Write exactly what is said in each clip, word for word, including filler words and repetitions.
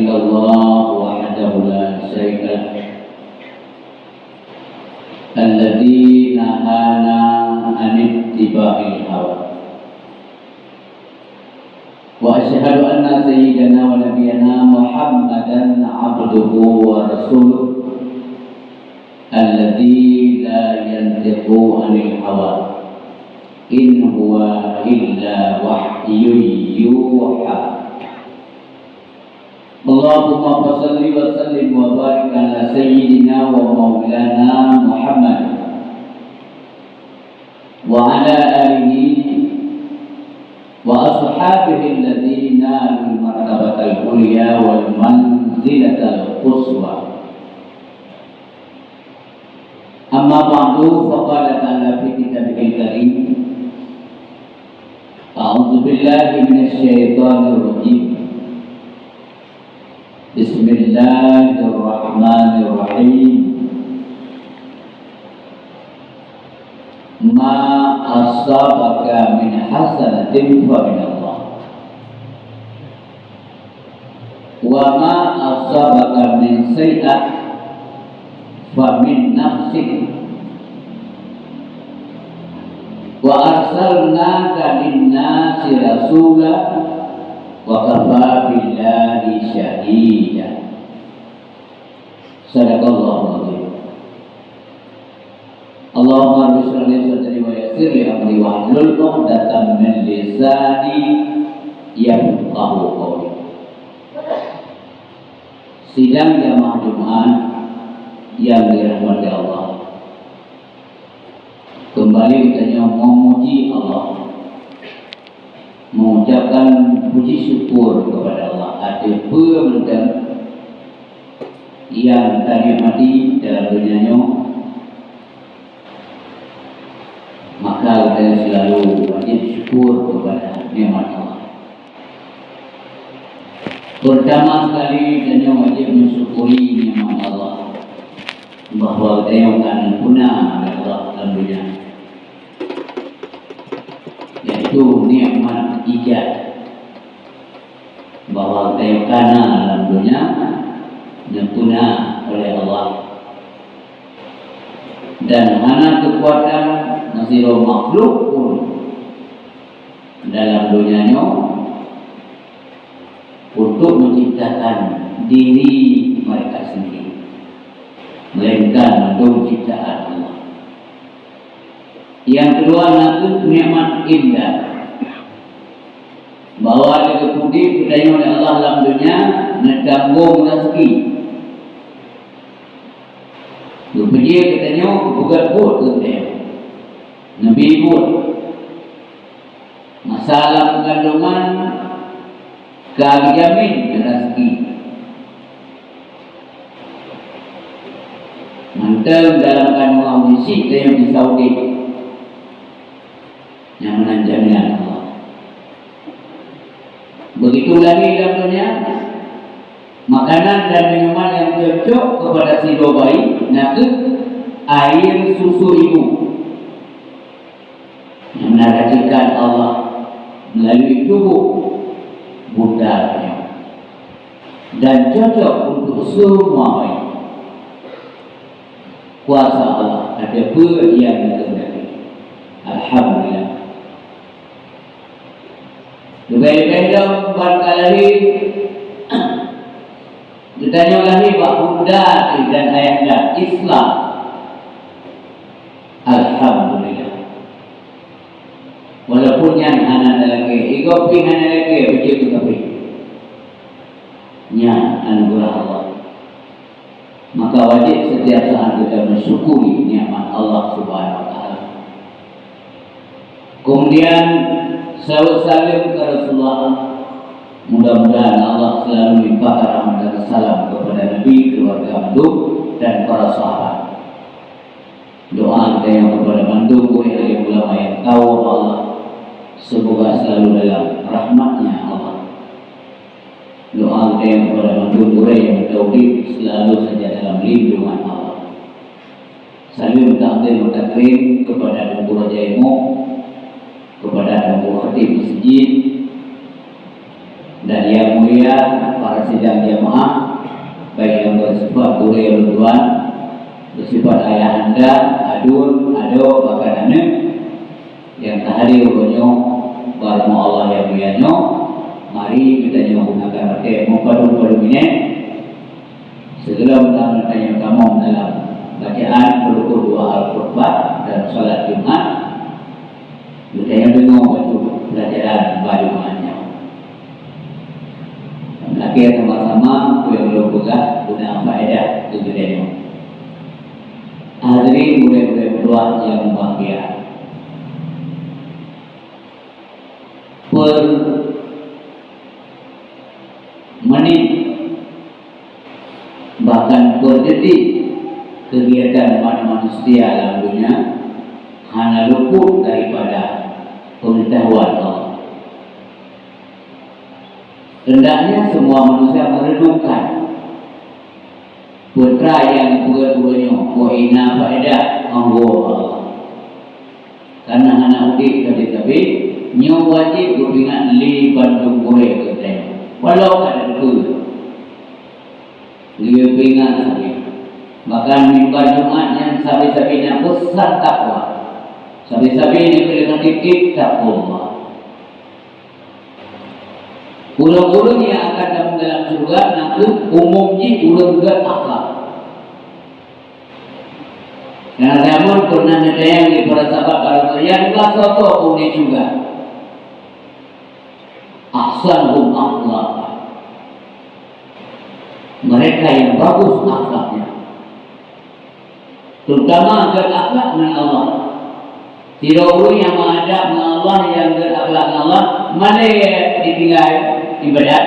إلا الله وحده لا شريك له، الذي نهانا عن اتباع الهوى، وأشهد أن سيدنا ونبينا محمدا عبده ورسوله، الذي لا ينطق عن الهوى، إن هو إلا وحي يوحى. اللهم فصل وسلم وبارك على سيدنا ومولانا محمد وعلى آله وأصحابه الذين نالوا المرتبة العليا والمنزلة القصوى. أما بعد، فقال تعالى في كتابه الكريم: أعوذ بالله من الشيطان الرجيم. بسم الله الرحمن الرحيم. ما أصابك من حسنة فمن الله، وما أصابك من سيئة فمن نفسك، وأرسلناك للناس رسولا وكفى بالله شهيدا. صدق الله العظيم. اللهم رب اشرح لي صدري ويسر لي أمري واحلل عقدة من لساني يفقهوا قولي. Sidang jamaah Jumat yang dirahmati Allah, kembali geutanyoe memuji Allah, mengucapkan puji syukur kepada Allah ateueh peue mantong nyang tanikmati dalam donya nyoe, maka geutanyoe selalu wajéb syukur kepada nikmat Allah. Pertama sekali, geutanyoe wajéb mensyukuri nikmat Allah, bahwa geutanyoe ka neupuna oleh Allah dalam donya, yaitu nikmat ijad, bahwa geutanyoe ka na lam donya neupuna oleh Allah, dan hana keukuatan meusidroe makhluk pun dalam donya nyoe untuk menciptakan diri mereka sendiri, melainkan mandum ciptaan Allah. Nyang keudua na kheueh nikmat imdad, bahwa lé geupeuudép geutanyoe lé Allah lam donya neutanggong raseuki. Geupeujeuet geutanyoe geupeugöt buet keu geutanyoe, neubi buet. Masa lam kandongan ka geujamin raseuki. Mantong dalam kandongan meusit tanyoe bisa udép. Nyang meunan jaminan Allah. Begitu lagi dalam donya, makanan dan minuman yang cocok kepada sidroe bayi na kheueh air susu ibu. Nyang na racikan Allah melalui tubuh bunda nyoe dan cocok untuk semua bayi. Kuasa Allah, ada peue nyang geukehendaki. Alhamdulillah. Leubeh-leubeh lom ban ka lahé, geutanyoe lahé bak bunda dan ayahanda Islam. Alhamdulillah. Walaupun nyan hana talakée, igoe pih hana lakée beujeuet keu kafé. Nyan anugeurah Allah. Maka wajéb setiap saat kita mensyukuri nikmat Allah Subhanahu wa Taala. Kemudian, salawat saleuem keu Rasulullah. Mudah-mudahan Allah selalu limpahkan rahmat dan salam kepada Nabi, keluarga mandum, dan para sahabat. Doa geutanyoe kepada mandum gurée alim ulama nyang tau bak Allah, semoga selalu dalam rahmat-Nya Allah. Doa geutanyoe kepada mandum gurée nyang tau udép selalu saja dalam lindungan Allah. Saleuem takzim meutakrim kepada Teungku Raja Imum, kepada Teungku Khatib Masjid, dan yang mulia Para sidang jamaah, baik nyang beusifat gurée ulôn tuan, beusifat ayahanda, aduen, adoe, bahkan aneuk, nyang ka hadir uroe nyoe, bak rumoh Allah nyang mulia nyoe, mari geutanyoe gunakan watée meupadum-padum minét, sigohlom tanyoe tamong dalam bacaan peurukon dua Al-Khutbah dan salat Jumat. Geutanyoe deungoe bacut peulajaran bak Jumat nyoe. Lakée sama-sama peue nyang lôn peugah guna faedah keu geutanyoe. Hadirin gurée-gurée meutuah nyang mubahgia. Per menit, bahkan per detik, kegiatan umat manusia lam dunia hana luput daripada pengetahuan Allah. Hendaknya semua manusia merenungkan peue nyang geupeugah gurée nyoe, wa inna faedah Allah. Karena hana udeb sabe-sabe, nyoe wajéb geupeuingat lé bandum gurée geutanyoe. Walau ka na peue, lé peuingat sabe. Bahkan mimbar Jumat nyan sabe-sabe na peusan takwa. Sabe-sabe na peuingat tieb-tieb takwa Allah. Ureuëng-ureuëng nyang akan tamong dalam syeuruga nakeuh umum jih ureuëng gét akhlak. Karena zaman pernah neutanyong lé para sahabat barokah, "Ya Rasulullah, soe penghuni syeuruga?" "Ahsanuhum akhlak." Mereka yang bagus akhlaknya. Terutama gét akhlak ngon Allah. Sidroe ureuëng nyang meuadab ngon Allah, nyang gét akhlak ngon Allah, malée ditinggai ibadat,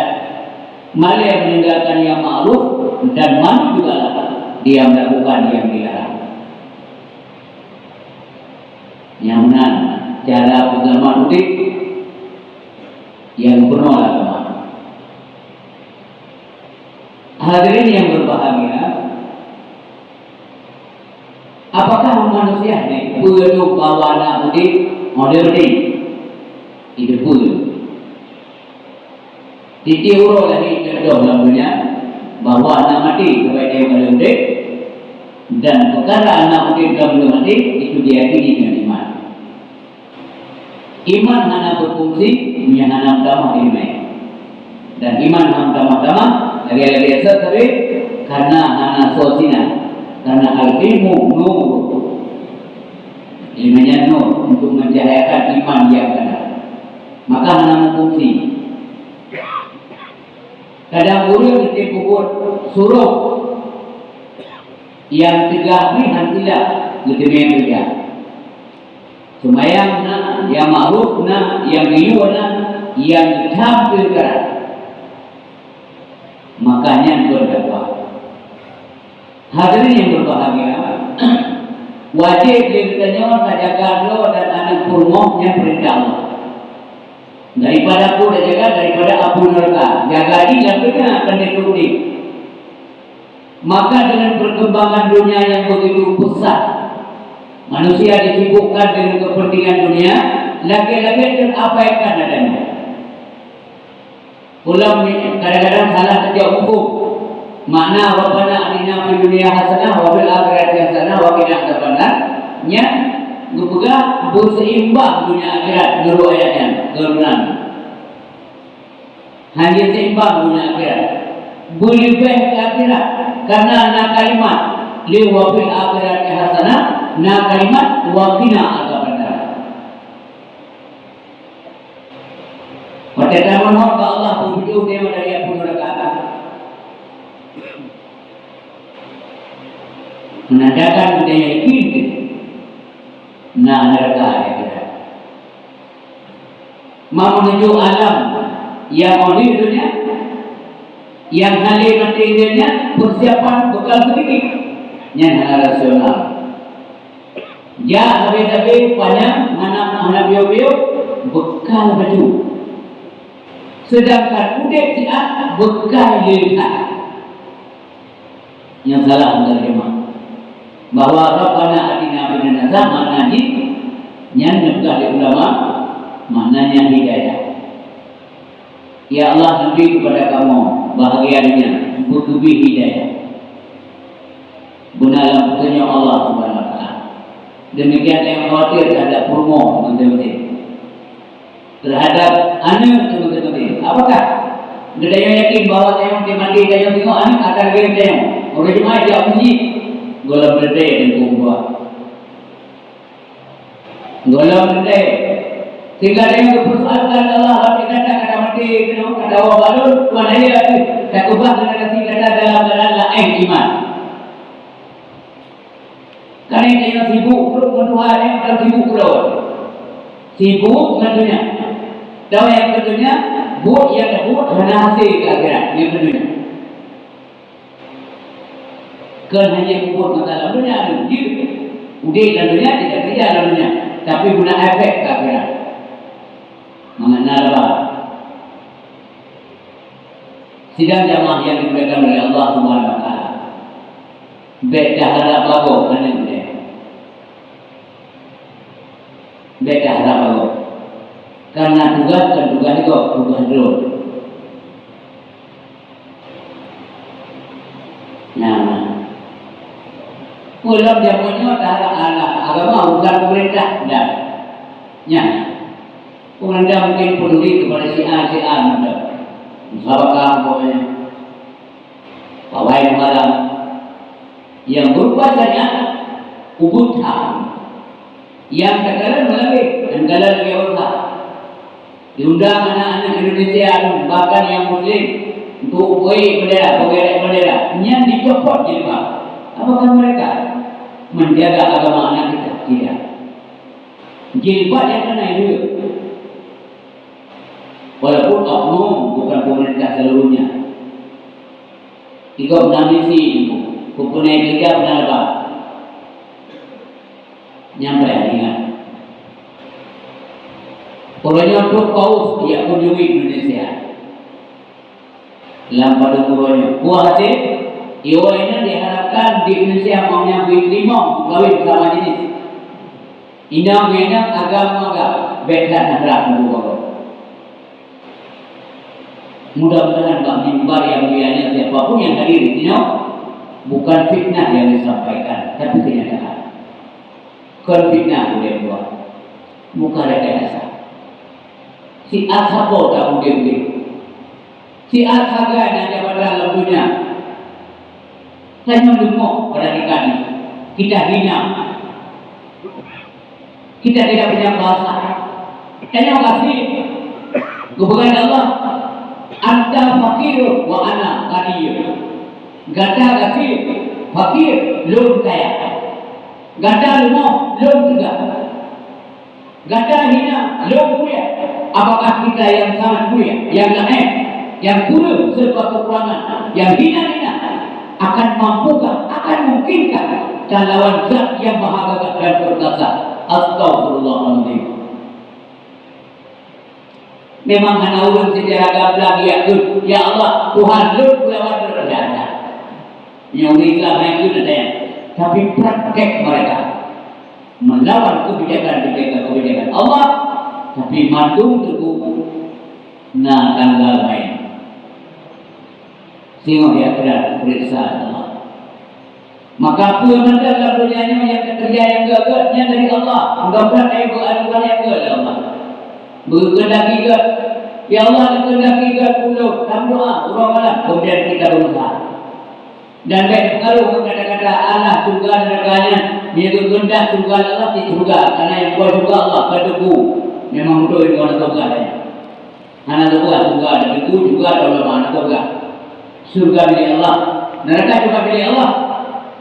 malée meninggalkan yang makruf, dan malu juga lah dia melakukan yang dilarang. Nyang meunan cara peuselamat udeb nyang peunoh agama. Hadirin yang berbahagia, apakah manusia ni peue bahwa na udeb? Udeb ni. Itu peue? Tieb-tieb uroe lahé contoh lam dunia bahwa na maté sampai dia kali udeb, dan perkara na udeb dan belum maté itu diyakini dengan iman. Iman hana berfungsi meunyo hana meutamah ileumèe. Dan iman hana meutamah-tamah lagèe-lagèe sat sabe, karena hana soe sinan. Karena al-ilmu nur. Ileumèe nyan nur untuk mencahayakan iman nyang kana. Maka hana meufunksi. Kadang ureueng geuteupeue buet surong nyang teuga pih han silap geuteumèe keureuja. Seumayang na, nyang makruf na, nyang geuyue na, nyang geutham pih keurah. Maka nyan kon takwa. Hadirin yang berbahagia, wajéb lé geutanyoe tajaga droe dan aneuk peurumoh nyan peurintah Allah. Daripada peue tajaga? Daripada apui neuraka. Jaga jih lam donya akan jatuh udeb. Maka dengan perkembangan dunia yang begitu pesat, manusia disibukkan dengan kepentingan dunia, lagèe-lagèe terabaikan adanya. Ulama kadang-kadang salah tajak huköm. Makna Rabbana atina fid dunya hasanah wa fil akhirati hasanah wa qina adzabannar. Nyan geupeugah beuseimbang dunia akhirat nurut ayat nyan, geurunan. Hana seimbang dunia akhirat. Beuleubeh keu akhirat, karena na kalimat, "Li wa fil akhirati hasanah", na kalimat, "Wa qina adzabannar". Watèe tameuhôi bak Allah, peubeudoh nyoe dari apui neuraka. Meunandakan geutanyoe yakin na neuraka di akhirat. Meuneuju alam nyang 'oh lheueh donya, nyang hana lé maté donya, persiapan bekal sedikit. Nyan hana rasional. Jak sabe-sabe panyang hana, hana piôh-piôh, bekal bacut. Sedangkan udeb siat bekal le that. Nyang salah meuneujeumah bahwa Rabbana atina fid dunya hasanah, makna jih nyan neupeugah lé ulama, maknanya hidayah. Ya Allah, neubri keupada kamoe bahagia donya, beuteubiet hidayah. Beuna lam peutunyok Allah Subhanahu wa Taala. Demikian nyang khawatir terhadap peurumoh masing-masing. Terhadap aneuk masing-masing. Apakah geutanyoe yakin bahwa tanyoe di mati tanyoe singoh aneuk akan lagèe tanyoe? Ureueng Jumaat jak meuseujid, gohlom teuntèe dan kumbah. Gohlom teuntèe. Sehingga tanyoe geupeusoalkan Allah, "Tapi gata ka maté keunoe, ka tawoe balon, tuan ayah teuh, takeubah generasi gata dalam keuadaan laén iman." Karena tanyoe sibuk trok ngon Tuhan, tanyoe sibuk keudroe. Sibuk ngon donya. Tawoe nyang keu donya, buet nyang tabuet hana hasé keu akhirat, nyang keu donya. Kon hanya peubuet mata lam donya tu, jeuet. Udép lam donya, tidak kerja lam donya. Tapi guna efek ke akhirat. Mengenal apa? Sidang jamaah yang dimuliakan oleh Allah Subhanahu wa Taala. Bèk taharap bagoe aneuk geutanyoe. Bèk taharap bagoe. Karena tugaih kon tugaih gob, tugaih droe. Nah, peue lom jameun nyoe taharap alah agama urusan pemerintah dan nyan. Pemerintah mungkin peduli kepada si A, si A macam musabakah umpamanya. Pawai Muharram yang berupa syariat ubit hak. Yang takalon meulabeh dan kalon lagèe ureueng hak. Diundang aneuk-aneuk Indonesia nyoe, bahkan nyang muslim, untuk beuék bendera, beugerek bendera, nyan dicopot jilbab. Apakah mereka menjaga agama anak kita? Tidak. Jilbab nyang keunan jeuet. Walaupun oknum bukan pemerintah seluruhnya. Tiga belas misi itu, kupeunai kerja beuna leubeh. Nyang payah ingat. Uroe nyoe trok Paus jak kunjungi Indonesia. Lam padub uroe nyoe. Buah hasil, iwoe nyan diharapkan di Indonesia maunya bui teurimong meukawen sama jenis. Inong ngon inong, agam ngon agam, bèk that na rab ngon bumoe. Mudah-mudahan bak mimbar nyang mulia nyoe siapa pun nyang hadir di sinoe, bukan fitnah nyang disampaikan, tapi kenyataan. Kon fitnah ulèe buah. Bukan rekayasa. Siat sapo taudép-udép. Siat sagai na jabatan lam donya. Tanyoe leumah pada tingkat nyoe. Kita hina. Kita tidak punya kuasa. Tanyoe gasien. Geupeugah lé Allah, "Anta faqir wa ana ghani." Gata gasien, fakir, lôn kaya. Gata leumah, lôn teuga. Gata hina, lôn mulia. Apakah kita yang sangat mulia, yang laén, yang kureueng serba kekurangan, yang hina-hina, akan mampukah, akan mungkinkah talawan Zat yang Maha Gagah dan Perkasa? Astaghfirullahaladzim. Memang hana ureueng secara gamblang geujak kheun, "Ya Allah, Tuhan lôn peulawan droe." Tidak ada. Nyoe ureueng Islam hana kheun ada. Tapi praktek mereka melawan kebijakan-kebijakan Allah, tapi mandum teungku na tanggal main. Singoh di akhirat peuriksa Allah. Maka peue mantong lam donya nyoe nyang teukeurija nyang gèt-gèt nyan dari Allah. Mudah-mudahan ayah beuanugerah nyang gèt lé Allah. Beukeundaki gèt. Ya Allah, neukeundaki gèt ulôn. Lam doa, uroe malam, kemudian kita berusaha. Dan bèk teupengaruh ngon kata-kata Allah, syurga, neuraka nyan. Meunyo geukeundak syurga Allah, di syurga. Karena nyang buat syurga Allah, bukan teungku. Memang beutôi syurga Allah. Hana geupeugah syurga dan teungku, syurga dan ulama, hana geupeugah. Syurga milék Allah, neuraka juga milék Allah.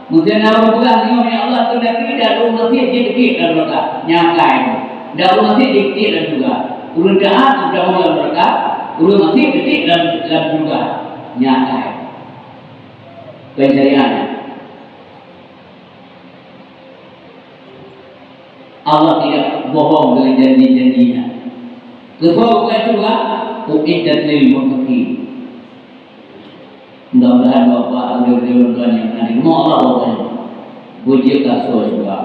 Meusé na ureueng peugah singoh milék Allah, keuneuk dan ureueng maksiet jiteubiet lam neuraka, nyan kai. Dan ureueng maksiet jiteubiet lam syurga. Ureueng taat, ureueng lam neuraka, ureueng maksiet teubiet lam, lam syurga, nyan kai. Pencarian. Allah tidak bohong dengan janji-janji-Nya. Keu soe buka syeuruga? U'iddat lil muttaqin. Mudah-mudahan Bapak, Ibu, Tuan yang hadir, Allah Bapak bujur ka soe syeuruga.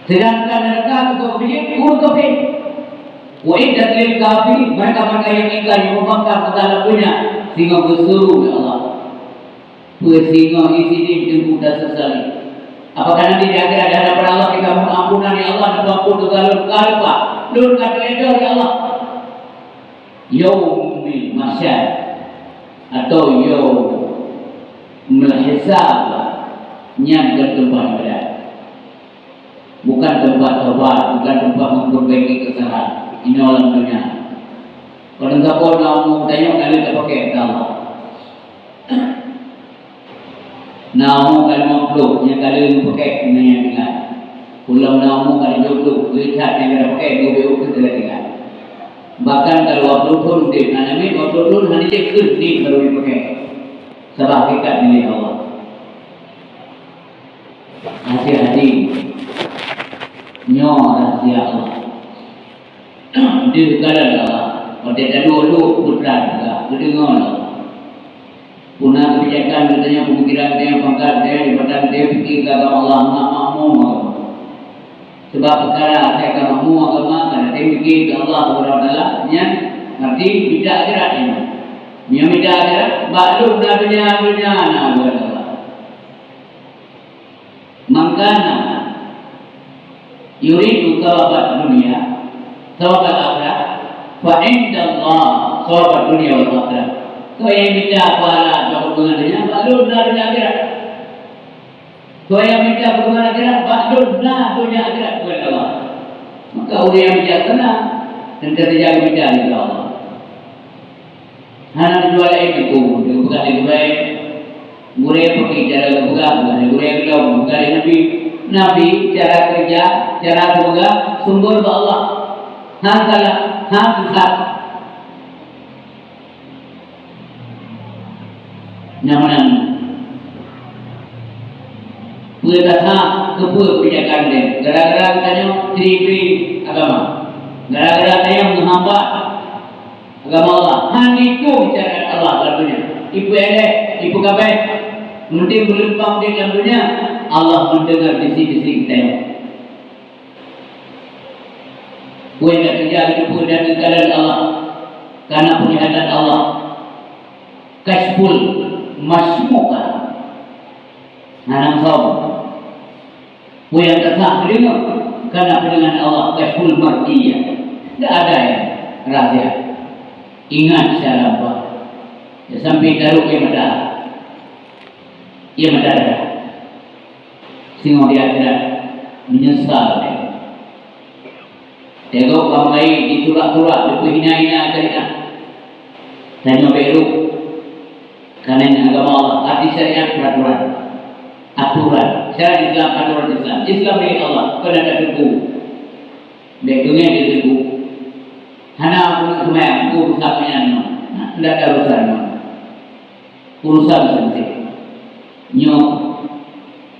Sedangkan neuraka keu soe kafé? Ureueng kafé. Uiddat lil kafirin, mereka-mereka yang ingkar, yang membangkang kepada Allah punya, singoh geusuru lé Allah. Peue singoh isi deh teungku tasesali. Apakah nanti di akhirat di hadapan Allah kita mohon ampunan, "Ya Allah, neupeuampôn dosa lôn?" Ka lupa. Lôn ka teuedor, ya Allah. Yaumil mahsyar atau yaumul hisab, nyan kon teumpat ibadat. Bukan teumpat tobat, bukan teumpat memperbaiki kesalahan. Inoe lam dunia. Padahai sapo na umu tanyoe ka lheueh tapakè keu Allah. Na umu ka limong ploh, nyang ka lheueh tapakè, nyan nyang tinggai. Ulôn na umu ka tujoh ploh, geuthat nyang ka tapakè, dua ploh ploh ka tinggai. Bahkan ka dua ploh thon udép, na namiet dua ploh thon hana jeuet keu ni baru jipakè. Sabab hakikat milék Allah. Hati-hati. Nyoe rahsia Allah. Deuh kalon Allah. Watèe taduek-duek peue that geudeungoe lé Allah. Peue na keubijakan geutanyoe, peumikiran geutanyoe, pangkat geutanyoe, jabatan geutanyoe, pike keu agama Allah, mak-, makmu agama. Sabab peukara asai ka makmu agama, ka na teumiké keu Allah Subhanahu wa Taala, nyan arti mita akhirat nyan. Meunyoe mita akhirat, bak lôn na donya, donya na bukan Allah. Man kana yuridu thawabad dunya, thawabal akhirah, fa indallah thawabad dunya wal akhirah. Soe nyang mita pahala atau keuntungan donya, bak lôn na donya akhirat. Soe nyang mita keuntungan akhirat, bak lôn na donya akhirat, kheun Allah. Maka ureueng nyang bijaksana, sentiasa jaga mita, insya Allah. Hana tujuan laén teungku, geupeugah lé gurèe. Gurèe pakri cara geupeugah, bukan lé gurèe keudong, bukan lé Nabi. Nabi cara keureuja, cara geupeugah, sumber bak Allah. Han salah, han sisat. Nyang meunan. Peue tasa, keupeue keubijakan lé? Gara-gara geutanyoe tiri-tiri agama. Gara-gara geutanyoe meuhamba agama Allah, han jiteupeue syariat Allah lam donya. Ipeuéléh, ipeugabeh, meunteng meuleumpang udép lam donya, Allah mendengar bisi-bisi geutanyoe. Peue nyang teukeujak teupeue dan keukalon Allah, kana peulihatan Allah, kasyful masymu'ah, hana meusom. Peue nyang tasa teudeungoe, kana peudeungoe Allah, kasyful mar'iyah. Ndak ada nyang rahsia. Ingat syedara bah. Ya, sampai taruh ié mata. Ié mata darah. Singoh di akhirat meunyeusal. Teungoh bangkai diturak-turak, dipeuhina-hina keu inan. Tanyoe bèk rôh. Karena ini agama Allah, arti syariat peraturan. Aturan. Syariat Islam, aturan Islam. Islam milik Allah, kon ata teungku. Bèk deungö di teungku. Hana guna seumayang, urusan nyan. Ndak ada urusan. Urusan sendiri. Nyoe,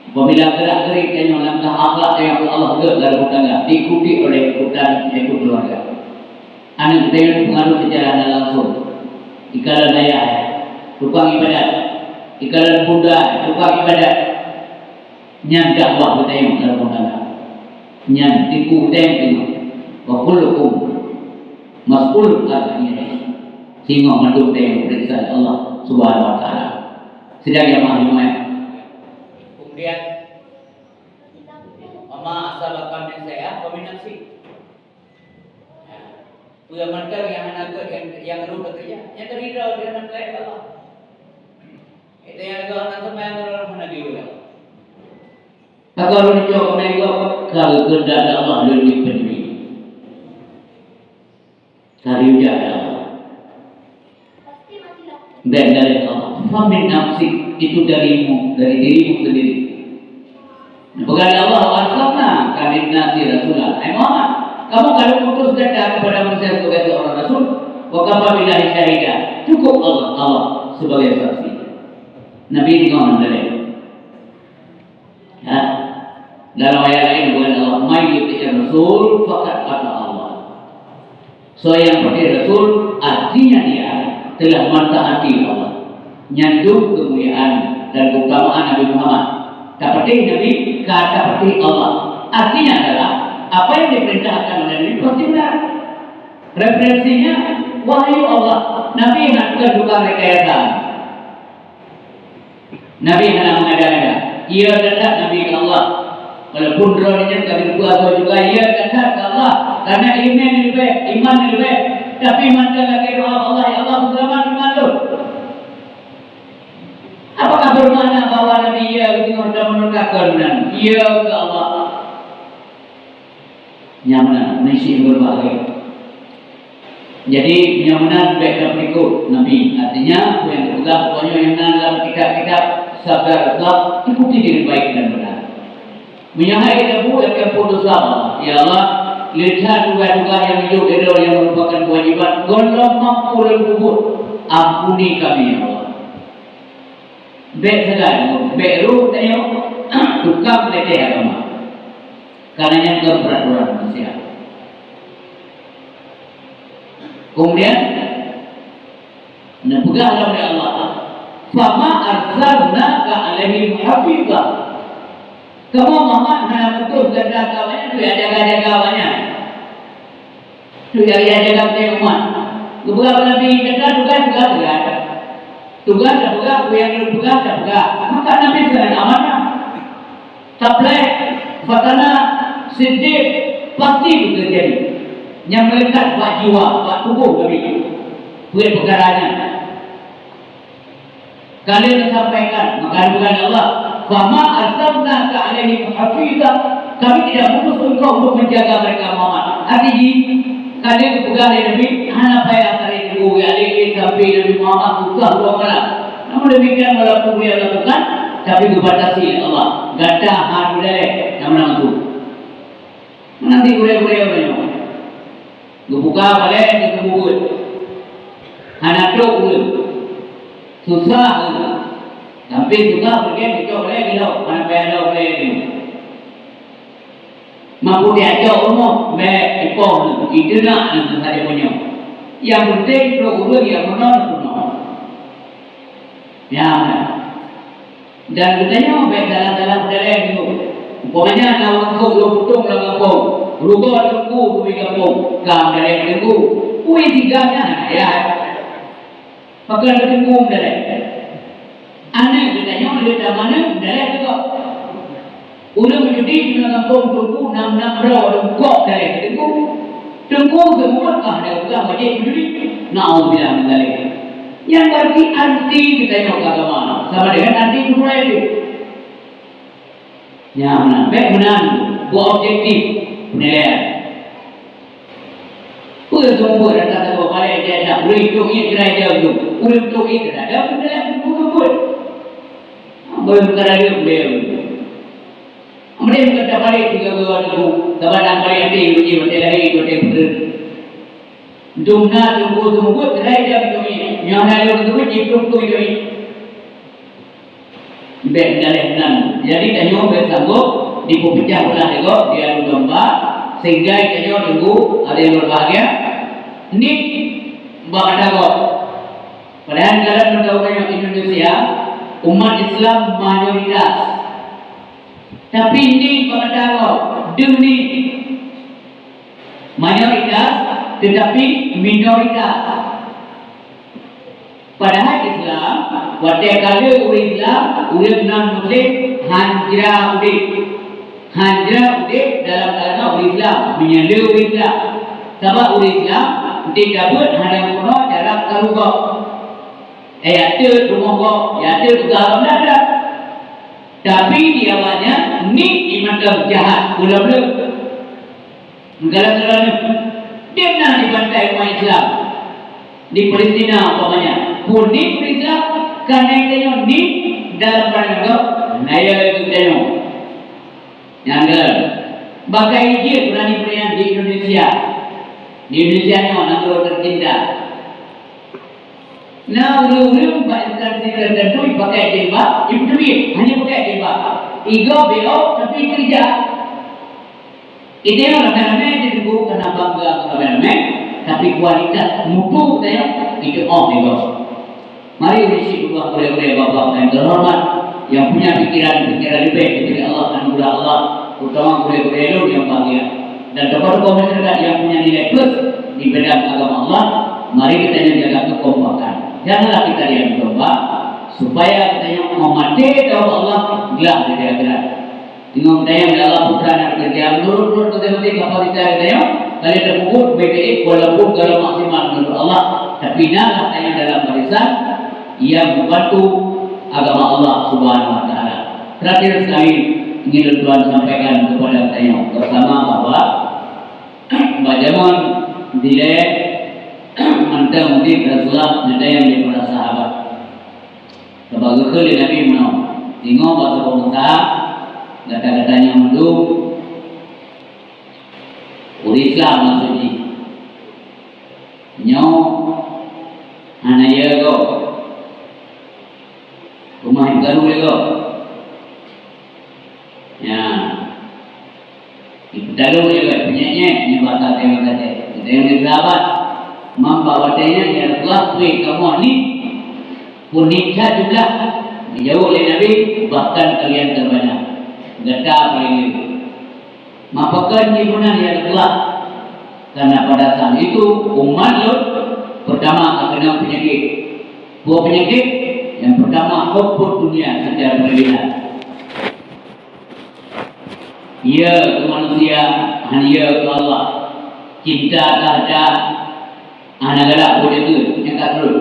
apabila gerak-gerik tanyoe, langkah akhlak tanyoe keu Allah geuh dalam rumah tangga, diikuti oleh urutan yaitu keluarga. Aneuk tanyoe dipengaruh secara hana langsung. Ikalon ayah, tukang ibadat. Ikalon bunda, tukang ibadat. Nyan dakwah geutanyoe dalam rumah tangga. Nyan tipu geutanyoe. Wa kullukum mas'ulun an ra'iyatihi. Singoh mandum tanyoe peuriksa Allah Subhanahu wa Taala. Sidang jamaah Jumat. Kemudian, "Wa ma asabaka min sayyi'ah fa min nafsik." Peue mantong nyang hana gèt nyang, nyang rhot teukeujak, nyan teuridha di hadapan Allah. Itu nyang rhot hana seumang, hana diulang. Maka lôn jaweueb keunan gob, ka geukheundak lé Allah lôn jeuet peuturi. Ka geukheundak lé Allah. Dan dari Allah. Fa min nafsik, itu darimu, dari dirimu sendiri. Peugah lé Allah, "Wa arsalnaka lin-nasi rasula." Hai Muhammad, kamu ka lôn utus gata kepada manusia sebagai seorang rasul. "Wa kafa billahi syahida." Cukup Allah, Allah sebagai saksi. Nabi tinggal mandalay. Ya. Dalam ayat lain, bukan Allah, "May yuti'ir rasul faqad ata Allah." Soe nyang patéh Rasul, artinya dia telah mentaati Allah. Nyan dum keumuliaan dan keutamaan Nabi Muhammad. Tapatéh Nabi, ka tapatéh Allah. Artinya adalah, apa yang diperintahkan oleh Nabi pasti benar. Referensinya wahyu Allah. Nabi hana tukang rekayasa. Nabi hana mengada-ngada. Iya that-that Nabi keu Allah. Walaupun droeneuh nyan ka geupeuasoe juga, iya that-that keu Allah. Karena ileumèe leubeh, iman leubeh. Tapi mantong lagèe doa Allah, "Ya Allah, seulamat iman lôn." Apakah bermakna bahwa Nabi iya geuteungoh tameunurunkan keunan? Iya keu Allah. Nyan meunan, manusia yang berbahagia. Jadi, nyan meunan bèk tapeulikot Nabi. Artinya, peue nyang geupeugah geutanyoe nyang na lam kitab-kitab sabda Rasulullah, ikuti dengan baik dan benar. Meunyoe hai geutanyoe buet nyang peudosa, ya Allah, leucah tugaih-tugaih nyang jijok lé droe nyang merupakan kewajiban, gohlom mampu lôn peubuet, ampuni kami, ya Allah. Bèk sagai, bèk rôh tanyoe tukang meulètèh agama. Karena nyan kon peuraturan manusia. Kemudian, neupeugah lom lé Allah, "Fama arsalnaka 'alaihim hafiza." Kamoe Muhammad hana utus gata keu awaknyan keu jaga-jaga awaknyan. Keu jaga-jaga umat. Geupeugah lé Nabi, gata tugaih, tugaih, tugaih. Tugaih tapeugah, peue nyang lôn peugah tapeugah. Maka Nabi seunang amanah. Tablek, fatana, siddiq, pasti beutôi jadi. Nyang meulekat bak jiwa, bak tuboh Nabi. Peue peukara nyan. Ka lheueh neusampaikan, maka geupeugah lé Allah, "Fama arsalnaka 'alaihim hafiza." Kami tidak mengutus engkau untuk menjaga mereka, Muhammad. Arti jih, ka lheueh geupeugah lé Nabi, hana payah tarék teungku, ya lé sampai Nabi Muhammad buka dua malam. Namun demikian, walaupun beliau lakukan, tapi geubatasi lé Allah. Gata hana udaleh, namun langsung. Nanti gurée-gurée ureuëng nyoe. Geubuka balée, geuteumeubeuet. Hana trok ureuëng. Susah ureuëng. Sampai susah ureuëng, geucok balée, geucok. Hana payah lom balée nyoe. Mampu diajok rumoh, bèk ipoh nyoe, iteunak nyoe saja meunyoe. Nyang penting trok ureuëng nyang meunan peunoh. Nyan. Dan geutanyoe bèk salah-salah peudaléh teungku. Umpamanya na ureuëng kôk lôn putong lam gampông, rugoe teungku keu gampông, ka meudaléh teungku. Ui, siga nyan hana yah. Pakon teungku meudaléh. Aneuk geutanyoe lé tamanö meudaléh teungku. Ureuëng meujudi di gampông teungku nam-nam droe ureuëng kôk meudaléh teungku. Teungku seumeubeuet ka hana geupeugah wajéb meujudi. Naudzubillah min dzalik. Nyan berarti anti geutanyoe keu agama, sama dengan anti keuburan itu. Nyan meunan, bèk meunan, buet objektif penilaian. Peue sumber data saboh balai dia dah, ureuëng itu ngieng gerai dia tu, ureuëng itu ngieng gerai dia, penilaian buku-buku. Boleh bukan ada boleh. Kemudian kita balik juga ke luar negeri, saban balik nanti uji hotel hari, hotel betul. Dum na teungku seumeubeuet gerai dia beutôi. Nyoe na lôn seumeubeuet jiprôh beutôi. Bèk meudaléh nan. Jadi tanyoe bèk sanggob dipeupeucah beulah lé gob di adu domba, sehingga tanyoe teungku ada yang berbahagia. Nik bak mata gob. Padahai dalam negara Indonesia, umat Islam mayoritas. Tapi nik bak mata gob, deuh nik. Mayoritas, tetapi minoritas. Padahai Islam, watèe ka le ureuëng Islam, ureuëng non-Muslim, hanjra udép. Hanjra udép dalam agama ureuëng Islam, meunyoe le ureuëng Islam. Sabab ureuëng Islam, di tabeuet hana meukeunong cara karu gob. Eh, ya teuk rumoh gob, ya teuk tugaih gob, dak, dak. Tapi di awaknyan, nik iman jahat, ulôn le. Galak-galak nyoe, di mana dibantai umat Islam? Di Palestina umpamanya. Pun di Islam, karena itu nyoe di dalam pandangan naya itu nyoe. Nyang dalam. Bahkan Egypt berani berani di Indonesia. Di Indonesia nyoe, negara tercinta. Na ureuëng-ureuëng bak instansi tertentu ipakai jilbab, ipeuteubiet, hanya pakai jilbab. Igob beok, tapi keureuja. Itu nyang ramé-ramé jiteubiet karena bangga ngon ramé-ramé, tapi kualitas mutu geutanyoe itu oh igob. Mari ureuëng syiek Allah, gurée-gurée, bapak-bapak yang terhormat, yang punya pikiran-pikiran leubeh daripada Allah, anugerah Allah, terutama gurée-gurée lôn nyang bahagia. Dan tokoh-tokoh masyarakat yang punya nilai plus di bidang agama Allah, mari kita jaga kekompakan. Janganlah kita diadu domba, supaya kita yang memakai Allah gelah dari akhirat. Dengan daya Allah bukan kerja menurut-menurut kerja kapasitas daya, kalian tersebut B B X walaupun kalau maksimal menurut Allah, tapi nalah daya dalam barisan yang membantu agama Allah Subhanahu wa Taala. Terakhir sekali, ingin tuan sampaikan kepada kita bersama bahwa bak jameun dilée mantong udeb Rasulullah, mantong yang daripada sahabat. Sabab geukheun lé Nabi meunoe, "Singoh bak saboh masa, gata-gata nyang mandum ureuëng Islam maksud jih. Nyoe hana yö gob, teuma jipeutalu lé gob." Ya. Jipeutalu lé peunyek-nyek nyoe basa teurimong saja. Teurimong sahabat. Mamba watée nyan, "Ya Rasulullah, peue kamoe ni pun ningkat jumlah?" Geujaweueb lé Nabi, "Bahkan kalian terbanyak. Gata paling le." "Ma pakon jih meunan, ya Rasulullah?" "Karena pada saat itu umat lôn pertama ka keunong peunyakit." Dua peunyakit. Yang pertama, hubbud dunia secara berlebihan. Yö keu manusia, hana yö keu Allah. Cinta keu hareuta, hana galak beujaga, nyan ka treuk.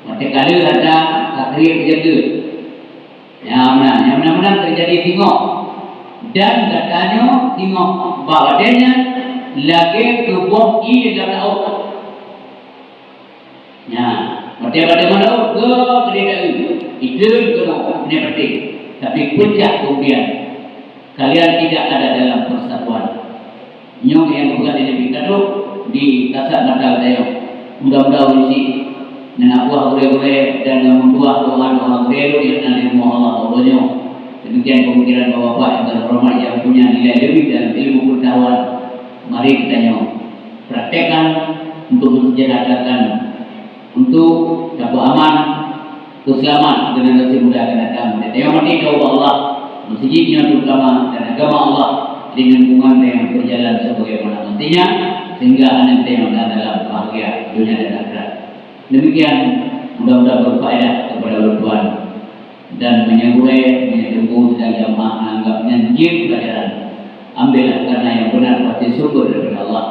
Watée ka le hareuta, ka kriet beujaga. Nyang meunan, nyang meunan-meunan teujadi singoh. Dan gata nyoe singoh bak watée nyan lagée keu boh ié lam laôt. Nyan, watée bak teungoh laôt, go keudeh dayeueng, ikheun keunoe, nyan penting. Tapi peucah kemudian, kalian tidak ada dalam persatuan. Nyoe nyang geupeugah lé Nabi ka trok di kasat mata geutanyoe. Mudah-mudahan ureuëng syiek, neunak buah gurée-gurée dan neumeutuah doa-doa gurée lôn nyang na di rumoh Allah Allah nyoe. Demikian pemikiran bapak-bapak yang terhormat yang punya nilai lebih dalam ilmu pengetahuan. Mari kita nyoe praktekkan untuk mensejahterakan, untuk dapat aman, untuk selamat generasi muda akan datang. Dan yang penting tahu Allah, masjid yang terutama dan agama Allah di lingkungan yang berjalan sebagaimana mestinya, sehingga anak yang dalam bahagia dunia dan akhirat. Demikian, mudah-mudahan berfaedah kepada ulun tuan. Dan meunyoe gurée, meunyoe teungku sidang jamaah menganggap nyan jeuet pelajaran, ambillah karena yang benar pasti sumber daripada Allah.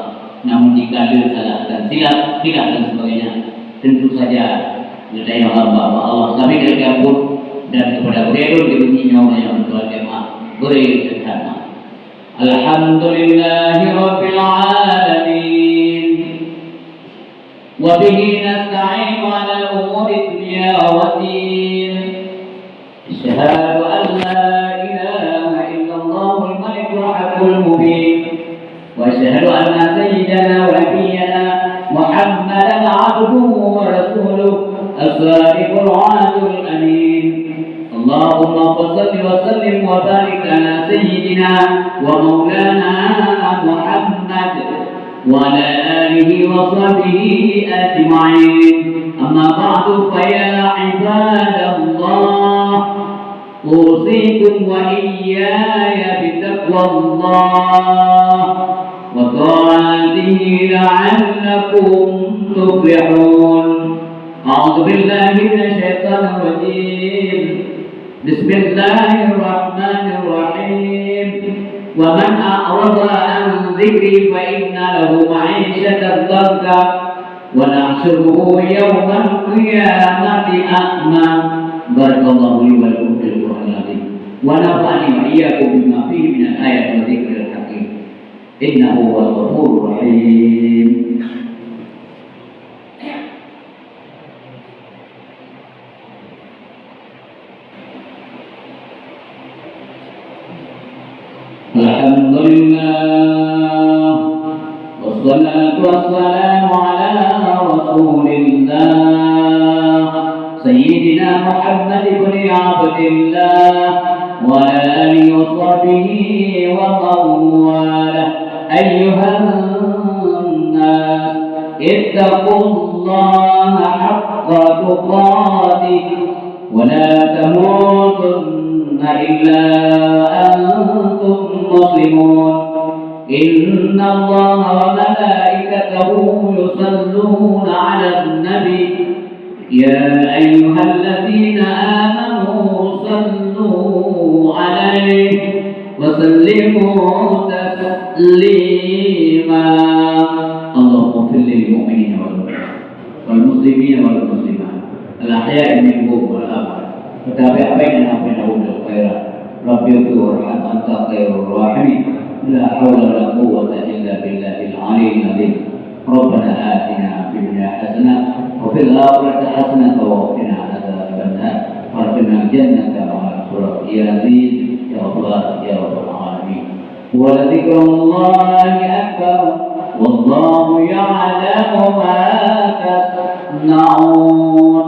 Namun jika ada salah dan silap, khilaf dan sebagainya, tentu saja geutanyoe hamba Allah sabe geutanyoe ampôn, dan kepada gurée lôn di sini nyoe nyang meutuah jamaah beri teuka. Alhamdulillahirabbil alamin. وبه نستعين على أمور الدنيا والدين. أشهد أن لا إله إلا الله الملك الحق المبين. وأشهد أن سيدنا ونبينا محمدا عبده ورسوله الصادق الوعد الأمين. اللهم فصل وسلم وبارك على سيدنا ومولانا محمد وعلى آله وصحبه أجمعين. أما بعد، فيا عباد الله، أوصيكم وإياي بتقوى الله وطاعته لعلكم تفلحون. أعوذ بالله من الشيطان الرجيم. بسم الله الرحمن الرحيم. ومن أعرض عن ذكري فإن له معيشة ضنكا ونحشره يوم القيامة أعمى. بارك الله لي ولكم في القرآن العظيم ونفعني وإياكم بما فيه من الآيات والذكر الحكيم. إنه هو الغفور الرحيم. الحمد لله، والصلاة والسلام على رسول الله، سيدنا محمد بن عبد الله، وعلى آله وصحبه ومن والاه. أيها الناس، اتقوا الله حق تقاته، ولا تموتن إلا وأنتم مسلمون. إن إن الله وملائكته يصلون على النبي، يا أيها الذين آمنوا صلوا عليه وسلموا تسليما. اللهم اغفر للمؤمنين والمؤمنات والمسلمين والمسلمات الأحياء منهم والأموات. Tabé apa nyang na peunaud dalam khairat. Rabbi ighfir warham anta khairur rahimin. La haula wala quwwata illa billahil aliyyil azim. Rabbana atina fid dunya hasanah wa fil akhirati hasanah wa qina adzabannar. Wa adkhilnal jannata ma'al abrar. Ya Aziz, ya Ghaffar, ya Rabbal alamin. ولذكر الله أكبر والله يعلم ما تصنعون.